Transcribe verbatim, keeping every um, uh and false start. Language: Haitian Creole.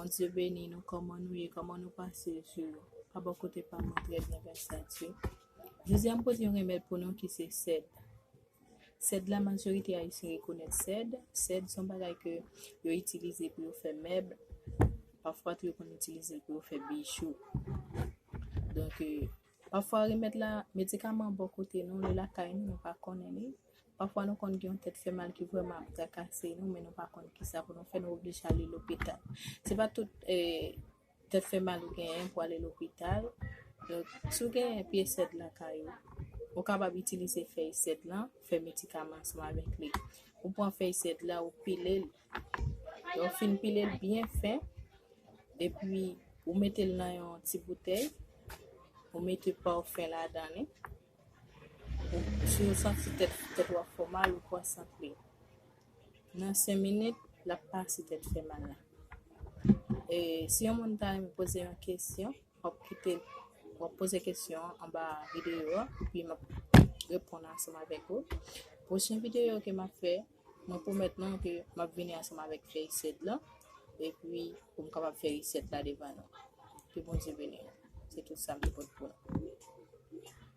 Bondye beni nou, kòman nou ye, kòman nou pase jou? Pa bò kote pa mwen, trè byen, gras a Dye. Jodi a, m pote yon remèd pou nou ki se sèd. Sèd la, majorite Ayisyen rekonèt sèd. Sèd se yon bagay ke yo itilize pou yo fè mèb. Pafwa tou, yo konn itilize l pou yo fè bijou. Donk, euh, pafwa remèd la, medikaman bò kote nou, li lakay nou, nou pa konnen li. Pafwa nou konn gen yon tèt fè mal ki vrèman ap trakase nou, men nou pa konn kisa pou nou fè, nou oblije ale lopital. Se pa tout, eh, tèt fè mal ou genyen pou ale lopital. Donk, si w genyen pye sèd lakay ou, ou kapab itilize fèy sèd lan, fè medikaman ansanm avèk li. Ou pran fèy sèd la, ou pile l. Lè w fin pile l byen fen, epi ou mete l nan yon ti boutèy, ou mete pafen ladan li. Ou, si w santi tèt, tèt w ap fè w mal, ou pran sant li. Nan senk minit, l ap pase tèt fè mal la. E si yon moun ta renmen poze yon kesyon, w ap kite, w ap poze kesyon an anba videyo a, epi m ap reponn ansanm avèk ou. Pwochen videyo ke m ap fè, mwen pwomèt nou ke m ap vini ansanm avèk fèy sèd lan, epi pou m kapab fè resèt la devan nou. Ke Bondye beni nou. Se tout sa m te pote pou nou.